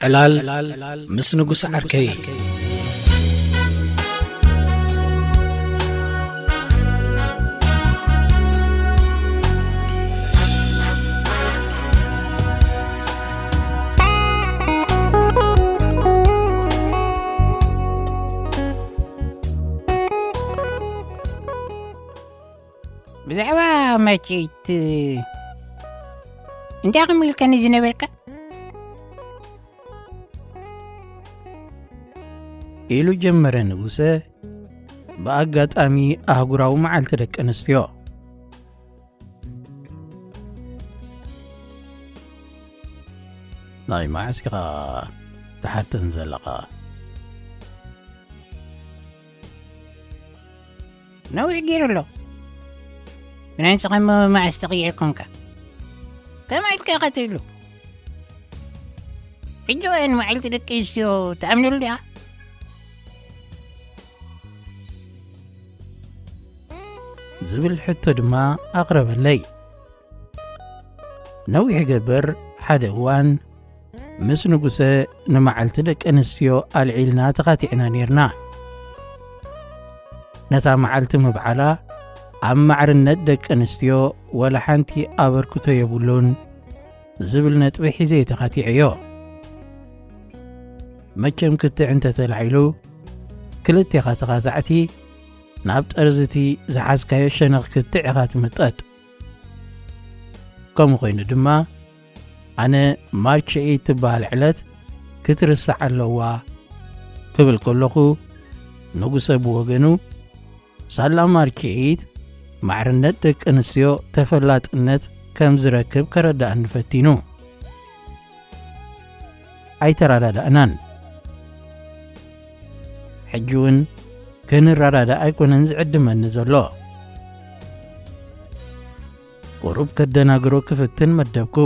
ዕላል ምስ ንጉስ ዓርከይ። ብዛዕባ መርችኢት እንታይ ከም ኢልካኒ ዝነበርካ? ኢሉ ጀመረ ንጉሰ፣ ብኣጋጣሚ ኣህጉራዊ መዓልቲ ደቂ ኣንስትዮ። ናይ መዓስ ኢኻ ትሓተን ዘለኻ? ነዊሕ ገይሩ ኣሎ። ግን ንስኻ እሞ መዓስ ትቕይር ኮንካ? ከመይ ኢልካ ኢኻ ትብሉ? ሕጂ ወይን መዓልቲ ደቂ ኣንስትዮ ትኣምነሉ ዲኻ? ዝብል ሕቶ ድማ ኣቕረበለይ። ነዊሕ ገበር ሓደ እዋን ምስ ንጉሰ ንመዓልቲ ደቂ ኣንስትዮ ኣልዒልና ተኻቲዕና ኔርና። ነታ መዓልቲ ምብዓላ ኣብ ማዕርነት ደቂ ኣንስትዮ ወላ ሓንቲ ኣበርክቶ የብሉን ዝብል ነጥቢ ሒዘ ተኻቲዐዮ። መቸም ክትዕ እንተተላዒሉ ክልቴኻ ተኻታዕቲ ናብ ጠርዚ እቲ ዝሓዝካዮ ሸነኽ ክትዕ ኢኻ ትምጠጥ። ከምኡ ኮይኑ ድማ ኣነ ማርች ኤይት ትበሃል ዕለት ክትርሳዕ ኣለዋ ክብል ከለኹ፣ ንጉሰ ብወገኑ ሳላ ማርች ኤይት ማዕርነት ደቂ ኣንስትዮ ተፈላጥነት ከም ዝረክብ ከረድኣኒ ፈቲኑ። ኣይተረዳዳእናን። ሕጂ እውን ክንረዳዳእ ኣይኮነን ዝዕድመኒ ዘሎ። ቁሩብ ከደናግሮ ክፍትን መደብኩ።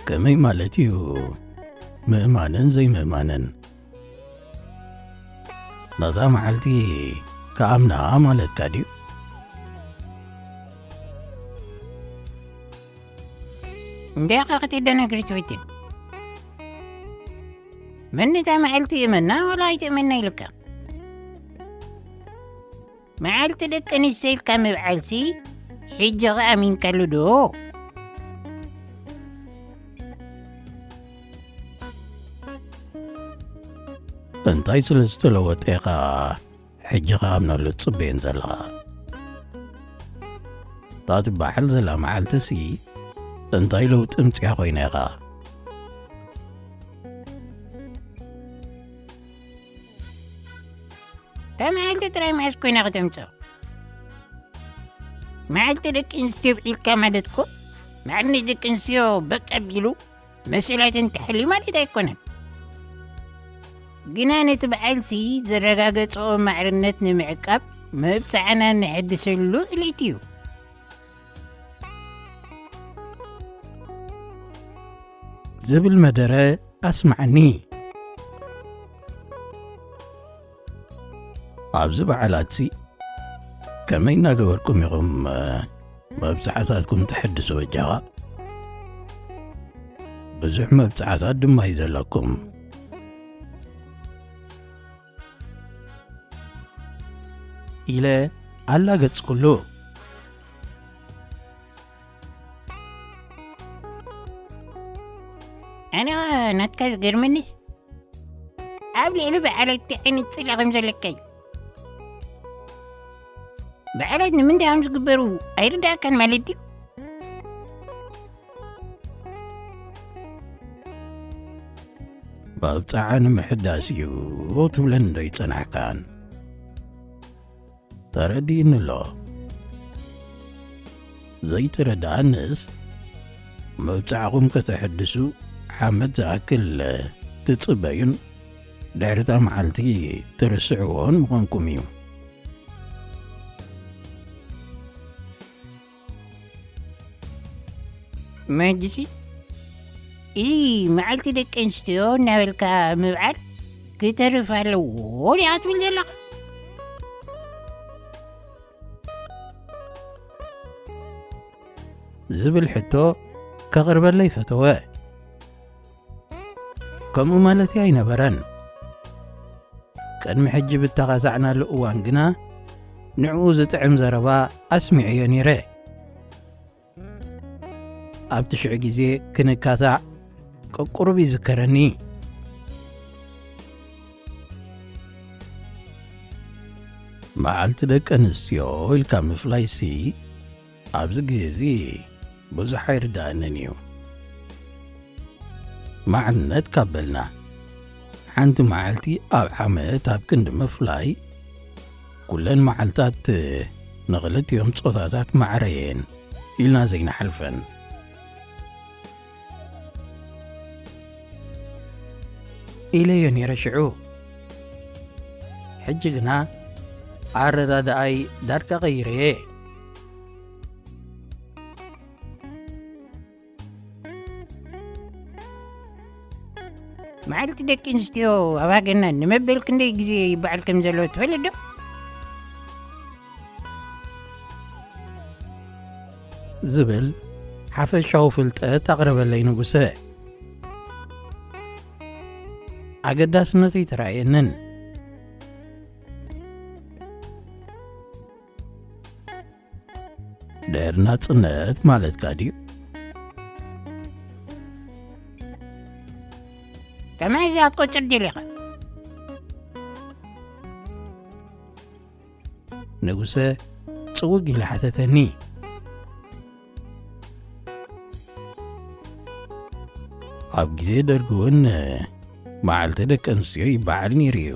ከመይ ማለት እዩ? ምእማንን ዘይምእማንን። ነዛ መዓልቲ ክኣምና ማለትካ ድዩ? እንታይ ኢኻ ክትደናግር ትፈትን? መን ነታ መዓልቲ ይእመና ዋላ ኣይትእመና ኢልካ? መዓልቲ ደቂ ኣንስትዮ ኢልካ ምብዓልሲ ሕጂ ኸኣ ኣሚንካሉ ዶ? እንታይ ስለ ዝተለወጠ ኢኻ ሕጂ ክኣምነሉ ትጽበየን ዘለኻ? እታ ትበዓል ዘላ መዓልትሲ እንታይ ለውጢ ምጽያ ኮይና ኢኻ? እታ መዓልቲ ጥራይ መዓስ ኮይና ከተምጽኦ? መዓልቲ ደቂ ኣንስትዮ ብዒልካ ማለት እኮ ማዕርነት ደቂ ኣንስትዮ በቃ ቢሉ መሰላተን ተሕልዩ ማለት ኣይኮነን። ግና ነቲ በዓልሲ ዘረጋገጽኦ ማዕርነት ንምዕቃብ መብጽዓና ነሐድሰሉ ዕለት እዩ። ዝብል መደረ ኣስማዓኒ። ኣብዚ በዓላትሲ ከመይ እናገበርኩም ኢኹም መብጽዓታትኩም ተሐድሱ በጃኻ? ብዙሕ መብጽዓታት ድማ እዩ ዘለኩም። ኢለ ኣላገጽኩሉ። ኣነ ናትካ ዝገርመኒስ ኣብ ልዕሊ በዓላት እንታይ ዓይነት ጽልኢ ከም ዘለካ እዩ። በዓላት ንምንታይ ከም ዝግበሩ ኣይርዳእካን ማለት ድዩ? መብጽዓ ንምሕዳስ እዩ ትብለኒ ዶ ኣይጸናሕካን? ተረዲእኒ ኣሎ። ዘይተረድኣንስ መብጽዓኹም ከተሕድሱ ሓመት ዝኣክል ትጽበዩን ድሕሪ እታ መዓልቲ ትርስዕዎን ምዃንኩም እዩ። መጅሲ፣ እዚ መዓልቲ ደቂ ኣንስትዮ እናበልካ ምብዓል ክተርፍ ኣለዎ ዲኻ ትብል ዘለኻ? ዝብል ሕቶ ከቕርበለይ ፈተወ። ከምኡ ማለት'ዩ ኣይነበረን። ቅድሚ ሕጂ ብተኻሳዕናሉ እዋን ግና ንዕኡ ዝጥዕም ዘረባ ኣስሚዐዮ ነይረ። ኣብቲ ሽዑ ግዜ ክንካታዕ ቅቁሩብ ይዝከረኒ። መዓልቲ ደቂ ኣንስትዮ ኢልካ ምፍላይሲ ኣብዚ ግዜ እዚ ብዙሕ ኣይርድኣንን እዩ። ማዕርነት ካብ በልና፣ ሓንቲ መዓልቲ ኣብ ዓመት ኣብ ክንዲ ምፍላይ፣ ኩለን መዓልታት ንኽልቲኦም ጾታታት ማዕረ እየን ኢልና ዘይንሓልፈን። ኢለዮ ነይረ ሽዑ። ሕጂ ግና ኣረዳድኣይ ዳርጋ ቀይረየ። መዓልቲ ደቂ ኣንስትዮ ኣብ ሃገርና ንመበል ክንደይ ግዜ ይበዓል ከም ዘሎ ትፈልጥ ዶ? ዝብል ሓፈሻዊ ፍልጠት ኣቕረበለይ ንጉሰ። ኣገዳስነቱ ኣይተራእየንን። ድሕሪ ናጽነት ማለትካ ድዩ? ከመይ እያ ክትቆጽር ደሊኻ? ንጉሰ ጽውግ ኢሉ ሓተተኒ። ኣብ ግዜ ደርጊ እውን መዓልቲ ደቂ ኣንስትዮ ይበዓል ነይሩ እዩ።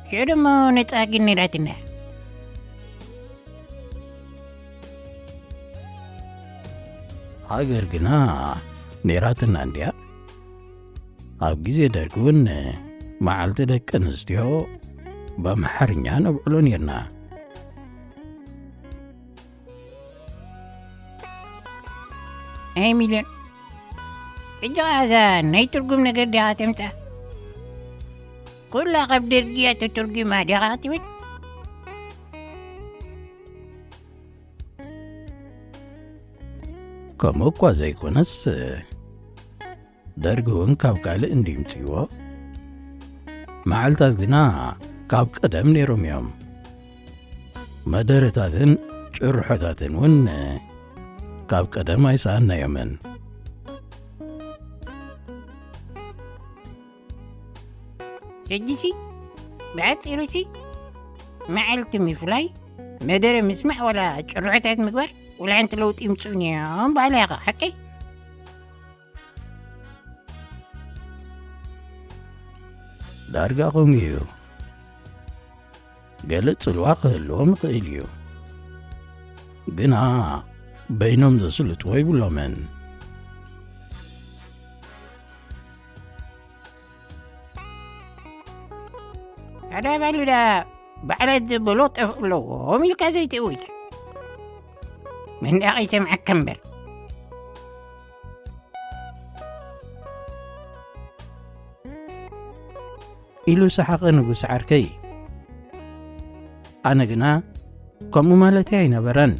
ሽዑ ደሞ ነጻ ግን ነይራትና። ሃገር ግና ነይራትና እንድያ። ኣብ ግዜ ደርጊ እውን መዓልቲ ደቂ ኣንስትዮ ብኣምሓርኛ ነብዕሎ ነይርና። ኣይ ሚልዮን፣ ሕጂ ኸኣ እዛ ናይ ትርጉም ነገር ዲኻ ተምጽኣ? ኩላ ካብ ደርጊ እያ ተተርጒማ ዲኻ ክትብል? ከምኡ እኳ ዘይኮነስ፣ ደርጊ እውን ካብ ካልእ እንድዩ ምጽእዎ። መዓልታት ግና ካብ ቀደም ነይሮም እዮም። መደረታትን ጭርሖታትን እውን ካብ ቀደም ኣይሰኣናዮምን። ሕጂሲ ብሓጺሩሲ መዓልቲ ምፍላይ፣ መደረ ምስማዕ ዋላ ጭርሖታት ምግባር ዋላ ሓንቲ ለውጢ ይምጽኡን እዮም በሃላይ ኢኻ፣ ሓቀይ? ዳርጋ ከምኡ እዩ። ገለ ጽልዋ ክህልዎም ይኽእል እዩ። ግና በይኖም ዘስልጥዎ ይብሎምን። ኣዳ ባሉዳ ባዕላት ዘበሎ ጠፍኡ ኣለዎም ኢልካ ዘይትእውጅ። መንዳቕ ይሰምዓካ እምበር። ኢሉ ሰሓቐ ንጉስ ዓርከይ። ኣነ ግና ከምኡ ማለተይ ኣይነበረን።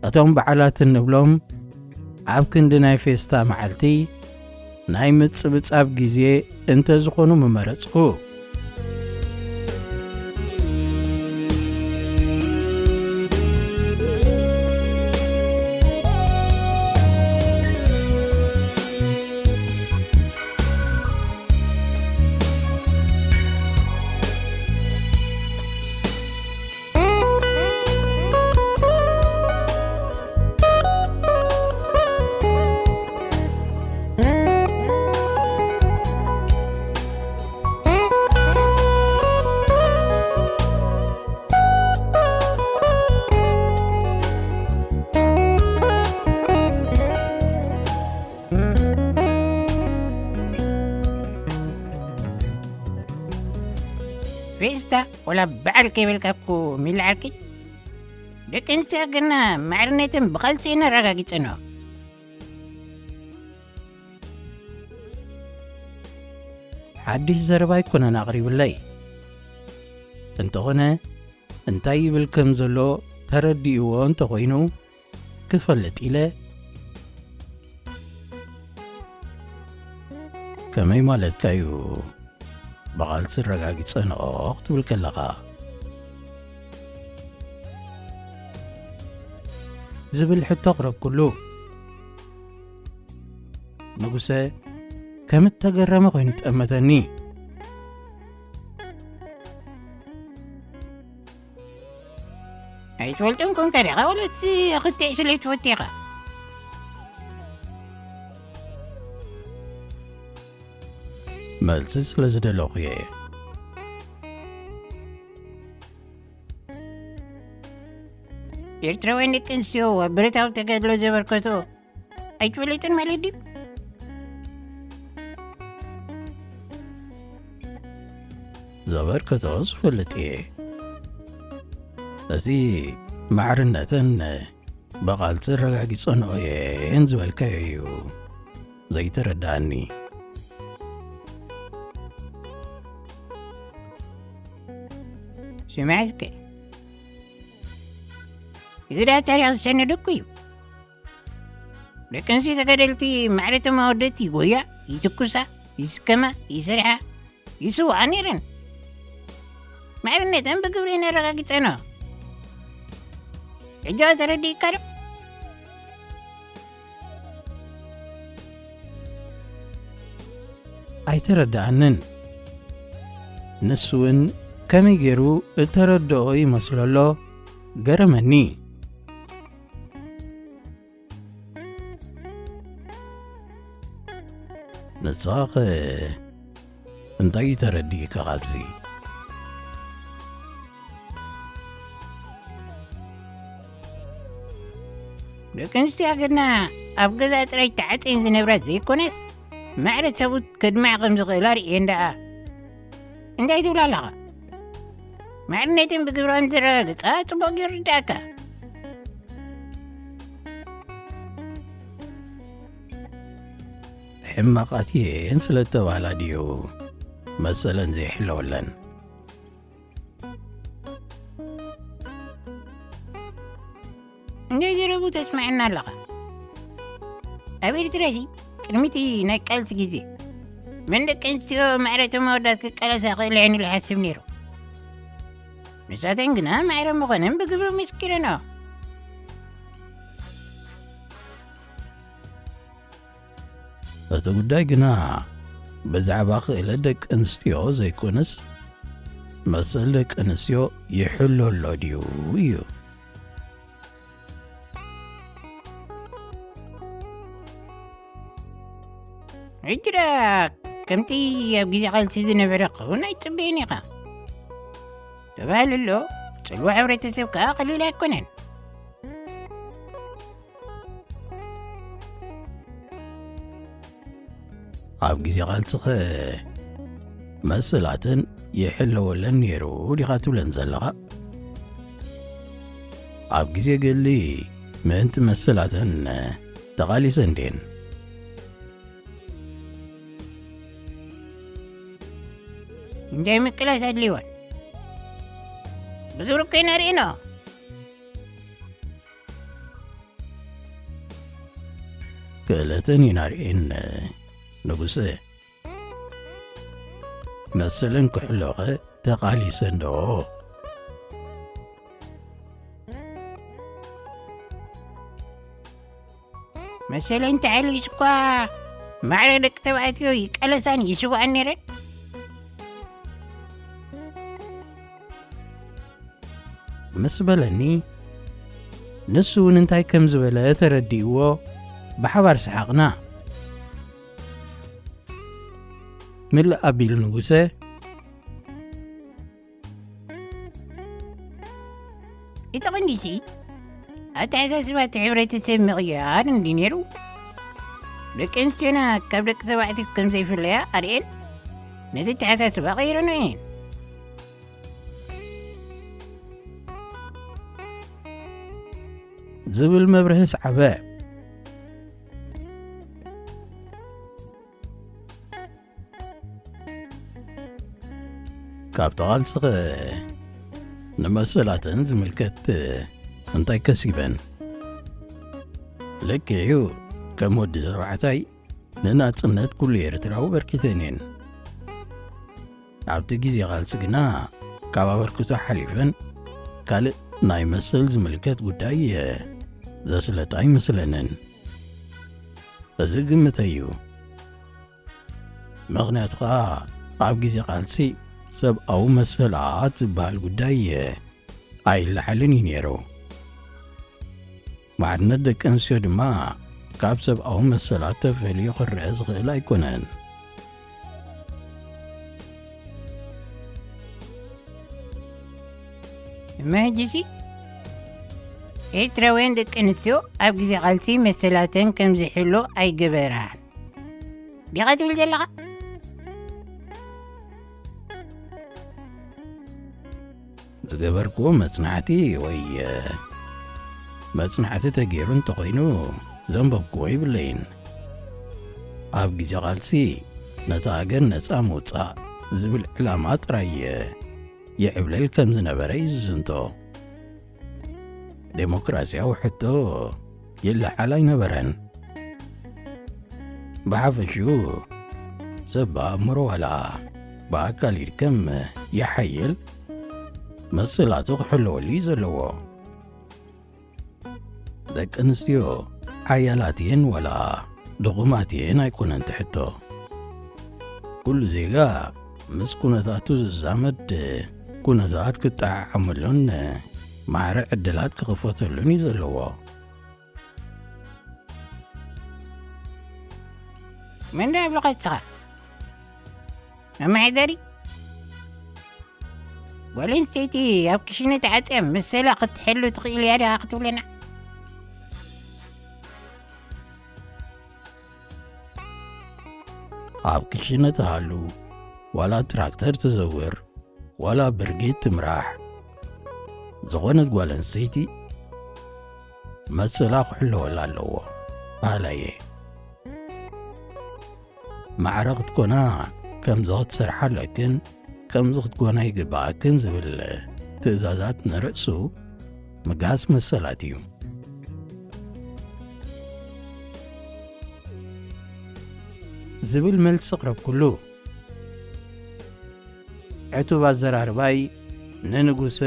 እቶም በዓላት እንብሎም ኣብ ክንዲ ናይ ፌስታ መዓልቲ ናይ ምጽብጻብ ግዜ እንተ ዝኾኑ ምመረጽኩ። ፌስታ ወላ በዓል ከይበልካ እኮ ሚሊ ዓርከይ። ደቂ ኣንስትዮ ሃገርና ማዕርነተን ብቓልሲ እየን ኣረጋጊጸንኦ። ሓድሽ ዘረባ ኣይኮነን ኣቕሪብለይ። እንተኾነ እንታይ ይብል ከም ዘሎ ተረዲእዎ እንተኾይኑ ክፈልጥ ኢለ። ከመይ ማለትካ እዩ? ብቓልሲ ኣረጋጊጸንኦ ክትብል ከለኻ ዝብል ሕቶ ኣቕረብኩሉ። ንጉሰ ከም እተገረመ ኮይኑ ጠመተኒ። ኣይትፈልጥን ኮንካ ዲኻ? ወለትሲ ክትዕ ስለ ትፈቱ ኢኻ? መልሲ ስለ ዝደለኹ እየ። ኤርትራውያን ደቂ ኣንስትዮ ኣብ ብረታዊ ተጋድሎ ዘበርከቶ ኣይትፈልጥን ማለት ድዩ? ዘበርከቶ ዝፈልጥ እየ። እቲ ማዕርነተን ብቓልሲ ኣረጋጊጸንኦ እየን ዝበልካዮ እዩ ዘይተረድኣኒ። ስምዐ እስከ፣ እዚ ደኣ ታሪኽ ዝሰነደ እኮ እዩ። ደቂ ኣንስትዮ ተጋደልቲ ማዕረ እቶም ኣወደት ይጎያ፣ ይትኩሳ፣ ይስከማ፣ ይሰርሓ፣ ይስውዓ ነይረን። ማዕርነተን ብግብሪ ነረጋግጸኖ። ሕጂ ተረዲእካ ዶ? ኣይተረድኣንን። ንሱ እውን ከመይ ገይሩ እተረድኦ ይመስሎ ኣሎ፣ ገረመኒ። ንስኻኸ እንታይ እዩ ተረዲእካ ካብዚ? ደቂ ኣንስትዮ ሃገርና ኣብ ገዛ ጥራይ ተዓጽየን ዝነብራ ዘይኮነስ፣ ማዕረ ሰብኡት ከድምዓ ከም ዝኽእላ ርእየን ደኣ እንታይ ትብል ኣለኻ? ማዕርነትን ብግብራን ዘረጋግጻ ጽቡቕ ገይሩ ይርድኣካ። ሕማቓት እየን ስለ እተባህላ ድዩ መሰለን ዘይሕለወለን? እንደ ዘረቡ ተስምዐና ኣለኻ። ኣብ ኤርትራ እዚ ቅድሚ እቲ ናይ ቃልሲ ግዜ መን ደቂ ኣንስትዮ ማዕረ እቶም ኣወዳት ክቃለሳ ክእላ እየን ኢሉ ይሓስብ ነይሩ። ንሳተን ግና ማዕረ ምዃነን ብግብሪ መስኪረንኦ። እቲ ጉዳይ ግና ብዛዕባ ክእለት ደቂ ኣንስትዮ ዘይኮነስ መሰል ደቂ ኣንስትዮ ይሕሎ ኣሎ ድዩ እዩ። ሕጂ ደኣ ከምቲ ኣብ ግዜ ቃልሲ ዝነበረ ክኸውን ኣይትጽበዮን ኢኻ። ተባህለ ኣሎ፣ ጽልዋ ሕብረተሰብ ከኣ ቀሊል ኣይኮነን። ኣብ ግዜ ቃልስኸ መሰላተን ይሕለወለን ነይሩ ዲኻ ትብለን ዘለኻ? ኣብ ግዜ ገድሊ ምእንቲ መሰላተን ተቓሊሰን ድየን? እንታይ ምቅላስ ኣድልይወን? ብግብሪ እኮ ኢና ርኢኖ። ክእለተን ኢና ርኢን ንጉሰ። መሰለን ክሕሎኸ ተቓሊሰን ዶ? መሰለን ተሓሊሱ እኳ ማዕረ ደቂ ተባዕትዮ ይቃለሳን ይስውኣን ነይረን። ምስ በለኒ፣ ንሱ እውን እንታይ ከም ዝበለ ተረዲእዎ፣ ብሓባር ሰሓቕና። ምልእ ኣቢሉ ንጉሰ፣ እቲ ቀንዲሲ ኣተሓሳስባ እቲ ሕብረተሰብ ምቕያር እንዲ ነይሩ፣ ደቂ ኣንስትዮና ካብ ደቂ ተባዕትዮ ከም ዘይፍለያ ኣርእየን ነቲ ኣተሓሳስባ ቀይረንኦ እየን። ዝብል መብርሂ ሰዓበ። ካብቲ ቃልስኸ ንመሰላተን ዝምልከት እንታይ ከሲበን? ልክዕ እዩ፣ ከም ወዲ ተባዕታይ ንናጽነት ኩሉ ኤርትራዊ በርኪተን እየን። ኣብቲ ግዜ ቃልሲ ግና ካብ ኣበርክቶ ሓሊፈን ካልእ ናይ መሰል ዝምልከት ጉዳይ ዘስለጣ ኣይመስለንን። እዚ ግምተይ እዩ። ምኽንያቱ ኸኣ ኣብ ግዜ ቃልሲ ሰብኣዊ መሰላት ዝበሃል ጉዳይ ኣይለዓልን እዩ ነይሩ። ማዕርነት ደቂ ኣንስትዮ ድማ ካብ ሰብኣዊ መሰላት ተፈልዩ ክረአ ዝኽእል ኣይኮነን። እሞ ሕጂሲ ኤርትራውያን ደቂ ኣንስትዮ ኣብ ግዜ ቃልሲ መሰላተን ከም ዝሕሎ ኣይገበራን ዲኻ ትብል ዘለኻ? ዝገበርክዎ መጽናዕቲ ወይ መጽናዕቲ ተገይሩ እንተኾይኑ ዘንበብክዎ ይብለይን። ኣብ ግዜ ቃልሲ ነታ ሃገር ነጻ ምውጻእ ዝብል ዕላማ ጥራይ ይዕብለል ከም ዝነበረ እዩ ዝዝንቶ። ዴሞክራሲያዊ ሕቶ ይለዓል ኣይነበረን። ብሓፈሽኡ ሰብ ብኣእምሮ ዋላ ብኣካል ይድከም ይሓይል መሰላቱ ክሕለወሉ እዩ ዘለዎ። ደቂ ኣንስትዮ ሓያላት እየን ዋላ ድኹማት እየን ኣይኮነን ትሕቶ። ኩሉ ዜጋ ምስ ኩነታቱ ዝዛመድ ኩነታት ክጠዓዓመሉን ማዕረ ዕድላት ክኽፈተሉን እዩ ዘለዎ። መን ዶ ኣብልኻ ንስኻ? መማሕደሪ? ጓል ኣንስተይቲ ኣብ ክሽነ ተዓጽያ መሰላ ክትሕሉ ትኽእል እያ ዲኻ ክትብለና? ኣብ ክሽነ ትሃሉ፣ ዋላ ትራክተር ትዘውር፣ ዋላ ብርጌድ ትምራሕ፣ ዝኾነት ጓል ኣንስተይቲ መሰላ ክሕለወላ ኣለዎ በሃላይ እየ። ማዕረ ክትኮና ከምዚ ክትሰርሓ ኣለክን፣ ከምዚ ክትኮና ይግብኣክን ዝብል ትእዛዛት ንርእሱ ምግሃስ መሰላት እዩ። ዝብል መልሲ ኣቕረብኩሉ። ዕቱብ ኣዘራርባይ ንንጉሰ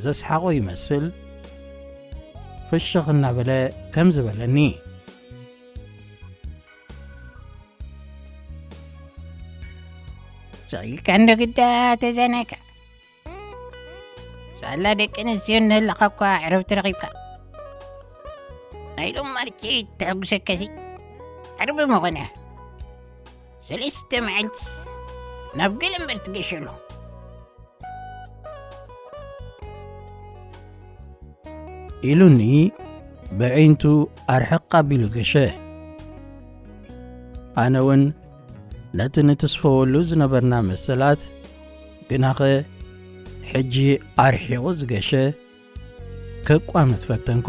ዘስሓቖ ይመስል፣ ፍሽኽ እናበለ ከም ዝበለኒ። ስቕ ኢልካ እንዶ ግዳ ተዘናግዕ። ሳላ ደቂ ኣንስትዮ እናሃለኻ እኳ ዕረፍቲ ረኺብካ። ናይ ሎም ማርኬት ተሐጉሰካሲ ዕርቢ መኾነ። ሰለስተ መዓልትስ ናብ ገለ እምበር ትገሸሉ። ኢሉኒ ብዒንቱ ኣርሕቕ ኣቢሉ ገሸ። ኣነ እውን ነቲ ንትስፈወሉ ዝነበርና መሰላት ግናኸ ሕጂ ኣርሒቑ ዝገሸ ከቋምት ፈተንኩ።